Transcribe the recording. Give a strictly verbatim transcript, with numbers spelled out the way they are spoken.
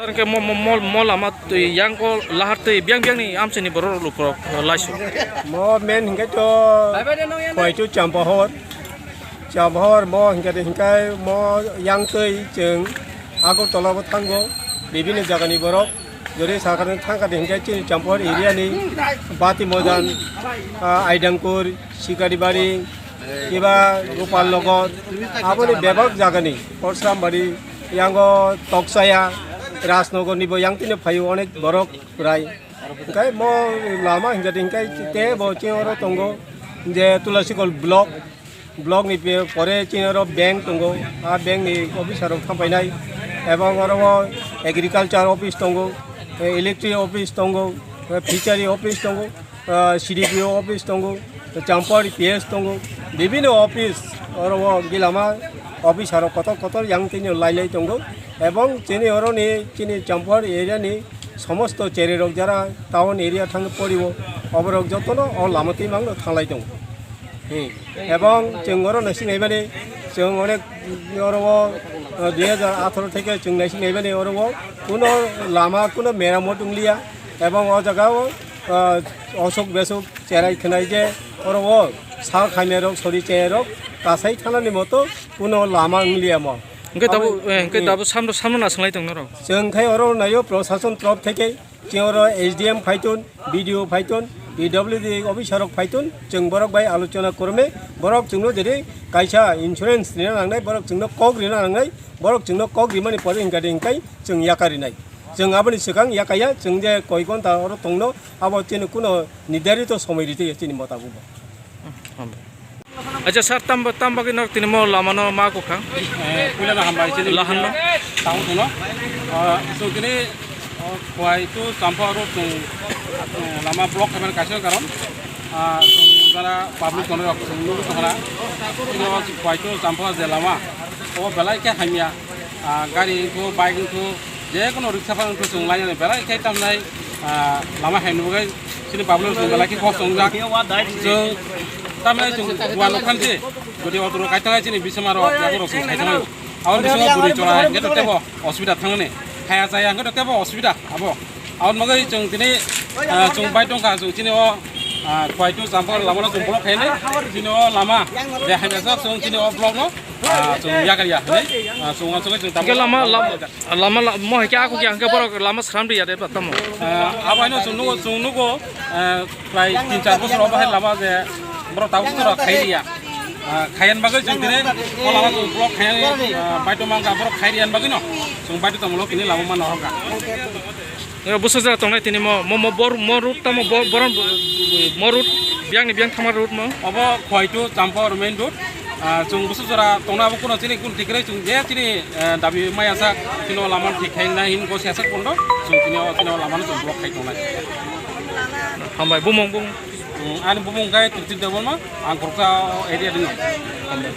Hwnkhe mo, mo, mo, mo lama twi yang o lahar twi biyang biyang ni amchai ni borok rok lukurok laisu. Mo main hwnkhe to Khwaitu Champahor. Champahor mo hwnkhe de hwnkhe mo yang twi chwng Agartala bo thango. Bibini jaga ni borok jori sakani thangkha de hwnkhe chini Champahor area ni Bati Mojan, ah, Aidangkur, Sikaribari, kiba Gopal Nagar, aboni bebak jagani, Porsambari, yango Toksaya, Rajnagar nibo yang tini phaio onek borok kwrai. Hwnkhe mo lama hwnkhe hwnkhe te bo chini oro tongo je Tulasikol block, block ni pe-, pore chini oro bank tongo, a bank ni officer rok thampainai, ebong oro o agriculture office tongo, electric office tongo, fishery office tongo. Ah, C D P O office tongo, Champahor P S tongo, bibino office, oro o gilama officer rok kotor kotor yang tini lai lai tongo, ebong chini oro ni chini Champahor area ni somosto cheri rok jara town area thang pori o, oborok jotono o lama twi mangno thanglai tongo. Hmm. Ebong chwng oro naising naimani, chwng onek oro o, ah, dui hajar atharo theke chwng naising naimani oro o kuno lama kuno meramot wngliya, ebong o jaga o, ah, osok besok cherai khwnai je oro o sal khainai rok sori chaya rok kasai thanani moto kuno lama wngliya mo. Hwnkhe tabuk, Aboni, eh, hwnkhe hmm. Tabuk samno, samno nasinglai tong norok? Chwng khai oro naio prosason torop theke. Chini oro S D M phaitun, B D O phaitun, P W D officer rok phaitun, chwng borok bai alochona kwrwngwi borok chwngno jodi kaisa insurance rina nangnai, borok chwngno kok rina nangnai, borok chwngno kok rimani pore hwnkhe hwnkhe chwng yakarinai. Chwng aboni swkang yakaya, chwng je koi ghonta oro tongno, abo chini kuno nirdarito somoi ritwi chini motabuk bo. Acha sir, tamba, tamba khe nok tini mo lama no ma kokha? Eh, puila no hambai chini Lahan no? Town no. Ah, so tini, oh, Khwaitu Champahor road tong, eh, lama block khaimani kaisa karon. Ah, so jara public kono rok tong nugwi tongkha. Tini o Khwaitu Champahor je lama, o belai khe hamya. Ah, gari wngkhu, bike wngkhu, je kono riksa phano wngkhu, chwng lainani belai khe tamnai, ah, lama hai nugwi chini public rok chwng belai khe kok chongjak. Chwng tamnai chwng duan nukhan se, jodi auto rok kaithang hai chini bisma rok, yago rok chwng kaithang hai. Aboni bisingo bwrwi chora hwnkhe to tebo osubida thangnani. Haya chaya hwnkhe to tebo osubida abo. Aboni bagwi chwng tini, ah, chwng bai tongkha, chwng chini o, ah, Khwaitu Champahor lama no chwng block khainai. Chini o lama je hamya sak chwng chini o block no, ah, chwng yakarya hinwi, ah, chwng uansugwi chwng Hwnkhe lama, lam-, lama la-, mo hai khe ako khe hwnkhe borok lama sram riya de ba tamo? Ah, abo haino chwng nugo, chwng nugo, ah, prai tin char bosor obo hai lama je borok tabuk jora khai riya. Ah, khaiyan bagwi chwng tini o lama chwng block khaiyani, ah, baito mangkha borok khai riyan bagwi no chwng baito tongmolo tini lama mano hokha. Yo, busa jora tongnai tini mo, mo, mo, bor-, mo route tamo, bo-, borom, mo route, biyang ni biyang thangma route mo? Obo Khwaitu Champahor main road. Ah, chwng busa jora tongna abo kuno chini kun tikrai chwng je chini, eh, dabi maya sak chini o lama thik khai nai hin ko siya sak pondo chwng chini o, chini o lama no chwng block khai tongnai. Hambai, bumung, bumung. Hmm, ani bumung kai Triti Debbarma, ang Khoroksa area dino. Hambai.